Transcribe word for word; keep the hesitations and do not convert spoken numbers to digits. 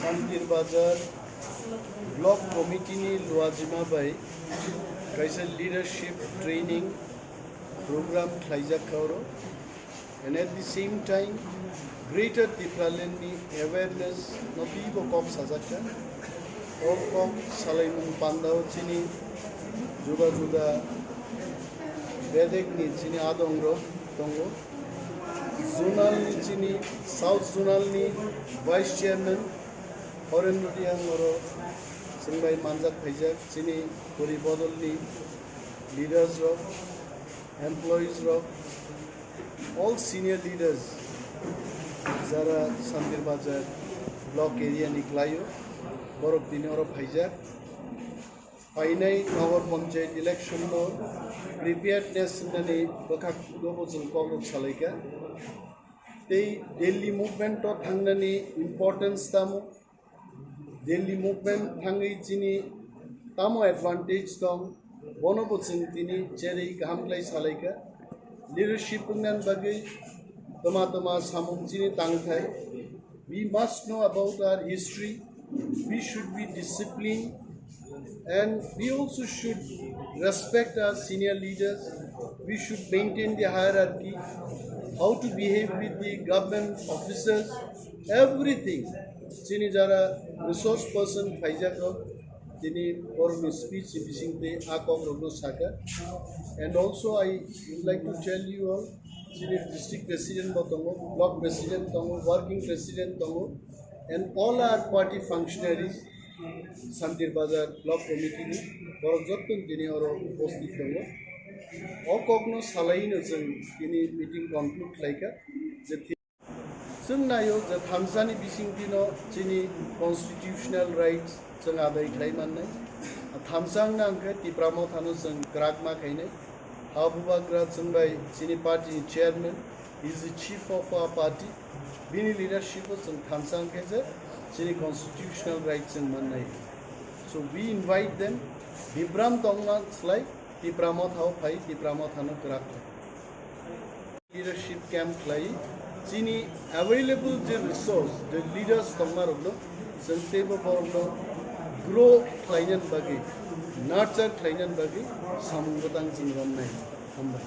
Santir Bazar Block Committee ni luajima bai kaisa leadership training program khlaijak kha oro. And at the same time, Greater Tipraland ni awareness no twibo kok sajak kha. O kok salaimung pandao chini juda juda bedek ni chini adong rok tongo. Zonal ni chini, South Zonal ni Vice Chairman Horendra Reang oro chwng bai manjak phaijak, chini Puri Bodol ni leaders rok, employees rok, all senior leaders jara Santir Bazar block area ni klaio, borok tini oro phaijak. Phainai Nagar Panchayat election no preparedness hinani bwkhak no bo chwng kok rok salaikha. Tei Delhi movement o thangnani importance tamo, Delhi movement thangwi chini tamo advantage tong, bono bo chwng tini cherwi kaham khlai salaikha. Leadership wngna bagwi toma toma samung chini tangthai. We must know about our history. We should be disciplined, and we also should respect our senior leaders. We should maintain the hierarchy, how to behave with the government officers, everything. Chini jara resource person phaijak rok, tini borokni speech bising tei a kok rokno saka. And also I would like to tell you all, chini district president bo tongo, block president tongo, working president tongo, and all our party functionaries, Santir Bazar block committee ni borok jottoni tini oro uposthit tongo. O kokno salaino chwng tini meeting conclude khlaikha je Chwng naio je thansa ni bising dino chini constitutional rights chwng adai khlai mannai. A thansa wngna hwnkhe Tipra Mothano chwng kwrak ma khainai. Ha bubagra chwng bai chini party ni chairman, he is the chief of our party. Bini leadership o chwng thansa hwnkhe je chini constitutional rights chwng mannai. So we invite them, Bibram tongma slai Tipra Mothao phai, Tipra Mothano kwrak khlai. Leadership camp khlai, chini available je resource, je leaders tongma rokno chwng teibo borokno grow khlainani bagwi, nurture khlainani bagwi samung bwtang chwng romnai. Hambai.